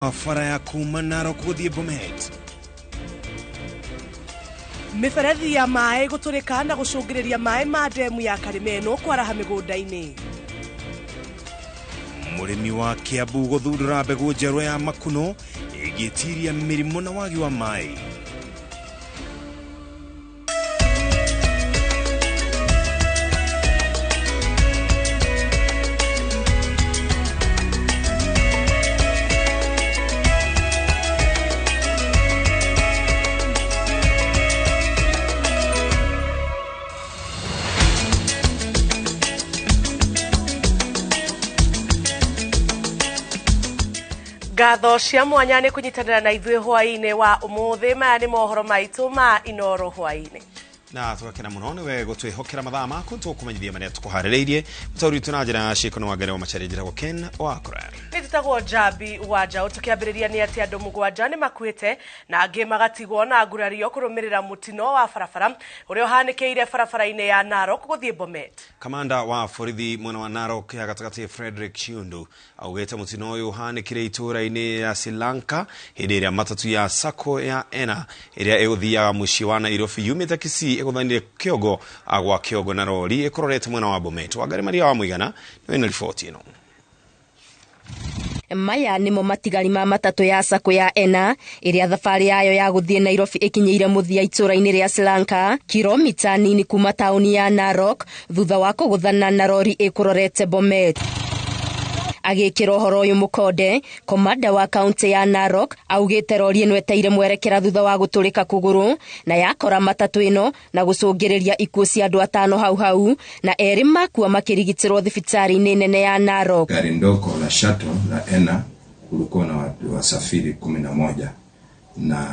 Bara ya kuma Narok gũthiĩ Bomet. Mĩberethi ya maĩ gũtũrĩka na gũcũngĩrĩria maĩ ma ndemu ya Karĩmeno kwaraha mĩgũnda-inĩ. Mũrĩmi wa Kiambu gũthundũra mbegũ njerũ ya makuno ĩngĩtiria mĩrimũ na wagi wa maĩ. Ngatho cia mwanya nĩ kũnyitanĩra na ithuĩ hwaĩ-inĩ wa ũmũthĩ. Maya nĩ mohoro maitũ ma Inoro hwaĩ-inĩ. Na tũgakena mũno nĩwe gũtwĩhokera mathaa maku tũkũmenyithia marĩa tũkũharĩrĩirie mũtaũri witũ na njĩra ya ciĩko nĩ Wangari wa Macharia. Njĩragwo Ken Wakora. Nĩ tũtagwo Njambi wa Njaũ. Tũkĩambĩrĩria nĩ atĩ andũ 7 nĩ makuĩte na angĩ magatigwo na ngurario kũrũmĩrĩra mũtino wa barabara ũrĩa ũhanĩkĩire barabara-inĩ ya Narok gũthiĩ Bomet. Kamanda wa borithi mwena wa Narok ya gatagatĩ Frederick Chiundu augĩte mũtino ũyũ ũhanĩkire itũũra-inĩ ya Sri Lanka hĩndĩ ĩrĩa matatu ya Sacco ya Ena ĩrĩa ĩgũthiaga mũciĩ wa Nairobi yumĩte Kisii ĩgũthanire kĩongo gwa kĩongo na rori ĩkũrorete mwena wa Bomet. Wangari Maria wa Mũigana nĩwe na riboti ĩno. Maya nĩmo matigari ma matatũ ya Sacco ya Ena ĩrĩa thabarĩ yayo ya gũthiĩ Nairobi ĩkinyĩire mũthia itũũra-inĩ rĩa Sri Lanka kilomita nini kuma taũni ya Narok thutha wa kũgũthana na rori ĩkũrorete Bomet. Agĩkĩra ũhoro ũyũ mũkonde, komanda wa kaunti ya Narok augĩte rori ĩno ĩteire mwerekera thutha wa gũtũrĩka kũgũrũ na yakora matatũ ĩno na gũcũngĩrĩria ikuũ cia andũ 5 hau hau na 2 makua makĩrigitĩrwo thibitarĩ-inĩ nene ya Narok. Gari ndogo la shuttle la Ena kulikuwa na watu wasafiri 11 na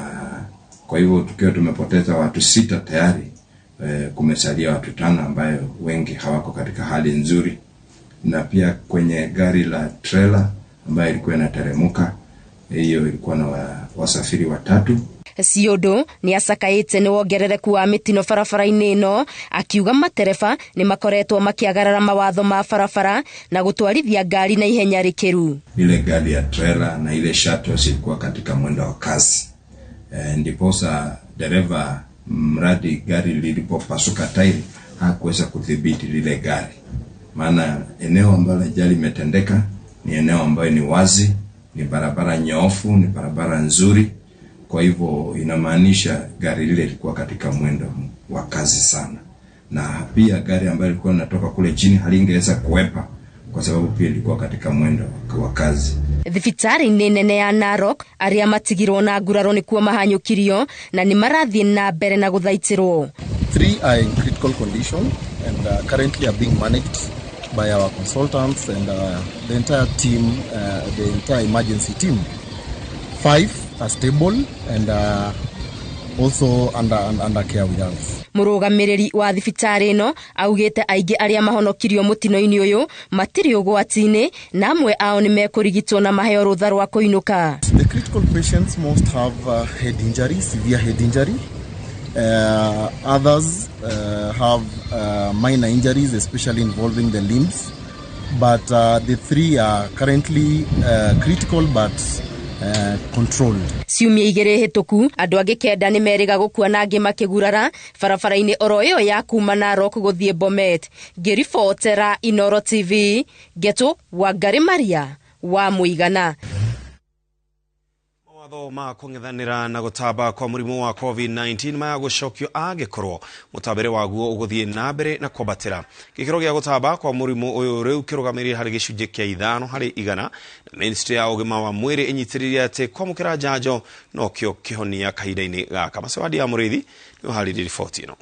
kwa hivyo tukiwa tumepoteza watu 6 tayari, kumesalia watu 5 ambayo wengi hawako katika hali nzuri. Na pia kwenye gari la trailer ambayo ilikuwa inateremka, hiyo ilikuwa na wasafiri 3. Ciondo ni acakaĩte nĩ wongerereku wa mĩtino barabara-inĩ ĩno, akiuga matereba nĩ makoretwo makĩagarara mawatho ma barabara na gũtwarithia ngari na ihenya rĩkĩru. Ile gari ya trailer na ile shuttle zilikuwa katika mwendo wa kasi. Ndiposa dereva mradi gari lilipopasuka tairi hakuweza kudhibiti lile gari. Maana eneo ambalo ajali imetendeka ni eneo ambayo ni wazi, ni barabara nyoofu, ni barabara nzuri. Kwa hivyo inamaanisha gari lile lilikuwa katika mwendo wa kasi sana. Na pia gari ambalo lilikuwa linatoka kule chini halingeweza kuepa kwa sababu pia ilikuwa katika mwendo wa kasi. Thibitarĩ-inĩ nene ya Narok arĩa matigirwo na nguraro nĩkuo mahanyũkirio na nĩ marathiĩ na mbere na gũthaitĩrwo. 3 are in critical condition and currently are being managed by our consultants and the entire team, the entire emergency team. 5 are stable and also under care with us. Mũrũgamĩrĩri wa thibitarĩ ĩno augĩte aingĩ arĩa mahonokirio mũtino-inĩ ũyũ matirĩ ũgwati-inĩ na amwe ao nĩ mekũrigitwo na maheo rũtha rwa kũinũka. The critical patients most have head injury, severe head injury. Others have minor injuries, especially involving the limbs. But the 3 are currently critical but controlled. Ciumia 2 hĩtũku andũ angĩ 9 nĩ merĩga gũkua na angĩ makĩgurara barabara-inĩ oro ĩyo ya kuma Narok gũthiĩ Bomet. Ngĩribotera Inoro TV, Ngetu Wangari Maria wa Mũigana. Mawatho ma kũng'ethanĩra na gũtamba kwa mũrimũ wa COVID-19 maya gũcokio angĩkorwo mũtambĩre waguo ũgũthiĩ na mbere na kwambatĩra. Gĩkĩro gĩa gũtamba kwa mũrimũ ũyũ rĩu kĩrũgamĩrĩire harĩ gĩcunjĩ kĩa 5 harĩ 100 na Ministry ya ũgima wa mwĩrĩ ĩnyitĩrĩire atĩ kwamũkĩra njanjo nokĩo kĩhonia kahinda-inĩ gaka. Macewadi ya Mũrĩithi nĩwe ũharĩirie riboti ĩno.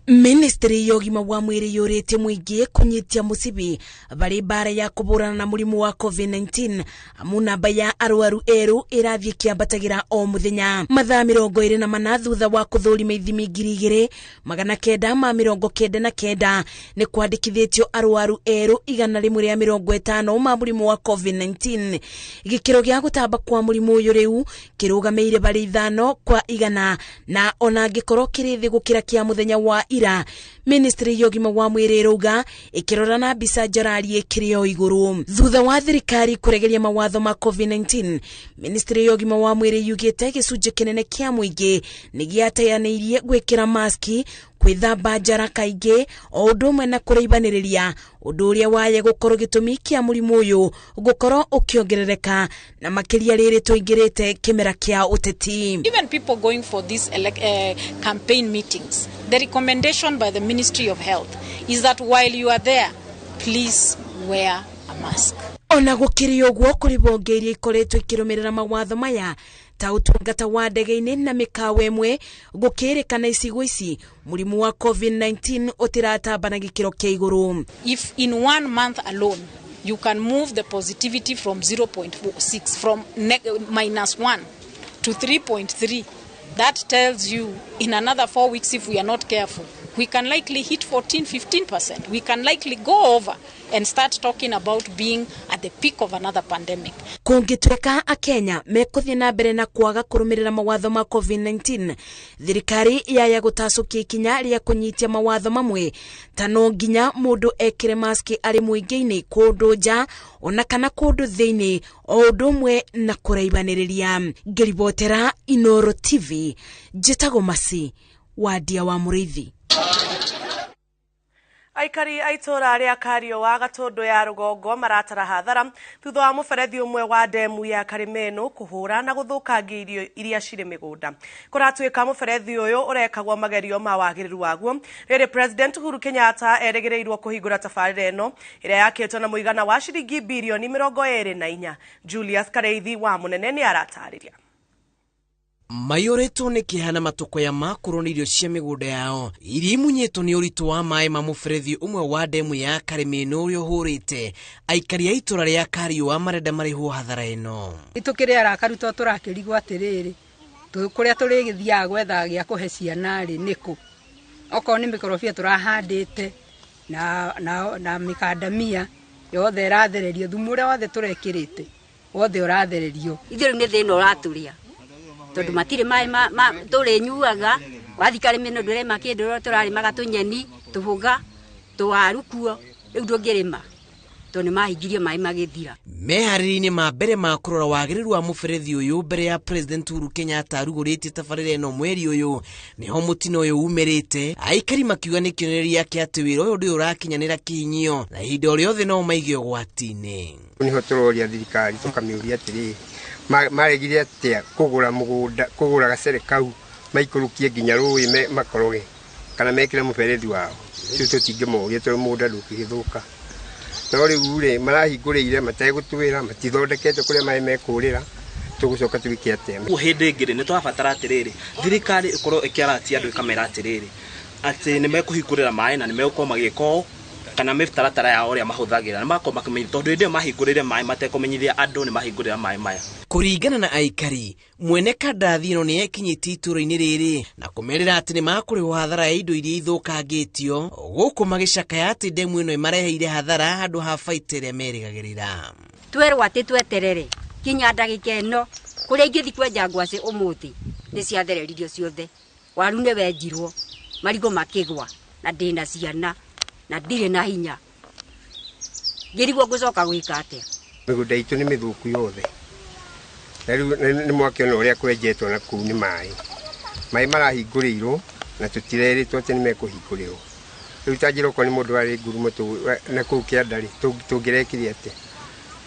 Ministry ya ũgima wa mwĩrĩ yũrĩtie mũingĩ kũnyitia mũcibi barĩ mbara ya kũhũrana na mũrimũ wa COVID-19 amu namba ya arwaru erũ ĩrathiĩ ĩkĩambatagĩra o mũthenya. Mathaa 24 thutha wa kũthũrima ithimi 2999 nĩ kwandĩkithĩtio arwaru erũ 150 ma mũrimũ wa COVID-19. Gĩkĩro gĩa gũtamba kwa mũrimũ ũyũ rĩu kĩrũgamĩire barĩ 5 kwa 100 na ona angĩkorwo kĩrĩ thĩ gũkĩra kĩa mũthenya wa ira. Ministry ya ũgima wa mwĩrĩ ĩrauga ĩkĩrora na mbica njararie kĩrĩ o igũrũ. Thutha wa thirikari kũregeria mawatho ma COVID-19, Ministry ya ũgima wa mwĩrĩ yugĩte gĩcunjĩ kĩnene kĩa mũingĩ nĩ gĩateanĩirie gwĩkĩra maski, kwĩthamba njara kaingĩ o ũndũ ũmwe na kũraibanĩrĩria, ũndũ ũrĩa waye gũkorwo gĩtũmi kĩa mũrimũ ũyũ gũkorwo ũkĩongerereka na makĩria rĩrĩ tũingĩrĩte kĩmera kĩa ũteti. Even people going for these campaign meetings, the recommendation by the Ministry of Health is that while you are there, please wear a mask. Ona gũkĩrĩ ũguo, kũrĩ bonge iria ikoretwo ikĩrũmĩrĩra mawatho maya ta ũtungata wa ndege-inĩ na mĩkawa ĩmwe, gũkĩrĩkana icigo ici mũrimũ wa COVID-19 ũtiratamba na gĩkĩro kĩa igũrũ. If in 1 month alone you can move the positivity from 0.6, from -1 to 3.3, that tells you in another 4 weeks, if we are not careful, we can likely hit 14-15%. We can likely go over and start talking about being at the peak of another pandemic. Kũngĩtuĩka Akenya mekũthiĩ na mbere na kwaga kũrũmĩrĩra mawatho ma COVID-19, thirikari yaya gũtacũkia ikinya rĩa kũnyitia mawatho mamwe ta no nginya mũndũ ekĩre maski arĩ mũingĩ-inĩ kũndũ nja ona kana kũndũ thĩinĩ, o ũndũ ũmwe na kũraibanĩrĩria. Ngĩribotera Inooro TV, njĩtagwo Masi Wadia wa Mũrĩithi. Aikari a itũũra rĩa Kariũa Gatũndũ ya rũgongo maratara hathara thutha wa mũberethi ũmwe wa ndemu ya Karimeno kũhũra na gũthũkangia irio iria cirĩ mĩgũnda. Kũratuĩka mũberethi ũyũ ũrekagwo magerio ma wagĩrĩru waguo. Rĩrĩ President Uhuru Kenyatta erĩgĩrĩirwo kũhingũra tabarĩra ĩno ĩrĩa yakĩtwo na mũigana wa ciringi birioni 24. Julius Kareithi wa Mũnene nĩ aratarĩria. Maiyũrĩtwo nĩ kĩeha na matũkũya ma kũrwo nĩ irio cia mĩgũnda yao iria imunyĩtwo nĩ ũritũ wa maĩ ma mũberethi ũmwe wa ndemu ya Karimeno ũrĩa ũhũrĩte. Aikari a itũũra rĩa Kariũa marenda marĩhwo hathara ĩno. Nĩtũkĩrĩ arakaru tondũ tũrakĩrigwo atĩrĩrĩ, kũrĩa tũrĩgĩthiaga gwetha gĩa kũhe ciana rĩ nĩkũ? Okorwo nĩ mĩkorobia tũrahandĩte na mĩkandamia yothe ĩrathererio, thumu ũrĩa wothe tũrekĩrĩte wothe ũrathererio. Ithuĩ rĩu nĩ thĩna ũratũrĩa tondũ matirĩ maĩ tũrĩnyuaga, wathiĩ Karimeno ndũrĩma kĩndũ, ũrĩa tũrarĩmaga tũnyeni, tũbũga, tũwaru kuo, rĩu ndũngĩrĩma tondũ nĩmahingirie maĩ magĩthira. Meharĩria-inĩ ma mbere ma kũrora wagĩrĩru wa mũberethi ũyũ mbere ya President Uhuru Kenyatta arugũrĩtie tabarĩra ĩno mweri ũyũ, nĩho mũtino ũyũ umĩrĩte. Aikari makiuga nĩ kĩonereria kĩa atĩ wĩra ũyũ ndũrĩ ũrakinyanĩra kĩhinyio na ihinda o rĩothe no maige ũgwati-inĩ. Nĩho tũroria thirikari tũkamĩũria atĩrĩrĩ, maregire atĩa kũgũra mũgũnda, kũgũra gacere kau maikũrũkie nginya rũĩ makoroge kana mekĩre mũberethi wao. Ithuĩ tũtingĩmoria tondũ mũgũnda ndũngĩgĩthũka. No rĩu rĩ marahingũrĩire mategũtwĩra, matithondekete kũrĩa maĩ mekũrĩra, tũgũcoka twĩke atĩa? Ũguo hĩndĩ ĩngĩ rĩ nĩtũrabatara atĩrĩrĩ, thirikari ĩkorwo ĩkĩaratia andũ ĩkamera atĩrĩrĩ atĩ nĩmekũhingũrĩra maĩ na nĩmegũkorwo magĩka ũũ kana mĩtaratara yao ũrĩa mahũthagĩra, nĩmakorwo makĩmenyithia tondũ hĩndĩ ĩyo mahingũrĩire maĩ matekũmenyithia andũ nĩmahingũrĩra maĩ maya. Kũringana na aikari, mwene kandarathi ĩno nĩekinyĩtie itũũra-inĩ rĩrĩ na kũmerĩra atĩ nĩmakũrĩhwo hathara ya indo iria ithũkangĩtio, gũkũ magĩcakaya atĩ ndemu ĩno ĩmareheire hathara handũ ha baita ĩrĩa merĩgagĩrĩra. Twerwo atĩ tweterere kinya ndagĩka ĩno kũrĩa ingĩthiĩ kwenja ngwacĩ ũmũthĩ nĩciathereririo ciothe, waru nĩwenjirwo, marigũ makĩgwa, na ndĩna ciana na ndirĩ na hinya, ngĩrigwo ngũcoka gwĩka atĩa? Mĩgũnda itũ nĩ mĩthũku yothe, na rĩu nĩ mwakĩona ũrĩa kwenjetwo na kũu nĩ maĩ. Maĩ marahingũrĩirwo na tũtirerĩtwo atĩ nĩmekũhingũrĩrwo. Rĩu ta njĩra okorwo nĩ mũndũ warĩ ngurumo na kũu kĩanda rĩ, tũngĩrekire atĩa?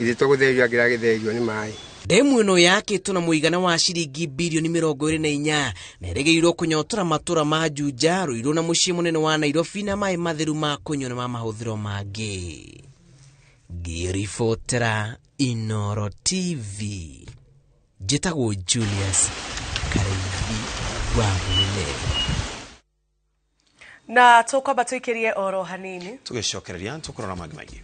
Ithuĩ tũgũthererio angĩ aragĩthererio nĩ maĩ. Ndemu ĩno yakĩtwo na mũigana wa ciringi birioni 24 na ĩrĩgĩrĩirwo kũnyotora matũũra ma Juja, Ruiru na mũciĩ mũnene wa Nairobi na maĩ matheru ma kũnyua na ma mahũthĩro mangĩ. Ngĩribotera Inooro TV, njĩtagwo Julius Kareithi wa Mũnene. Na tũkwamba tũikĩrie oro hanini tũgĩcokereria tũkũrora mangĩ maingĩ.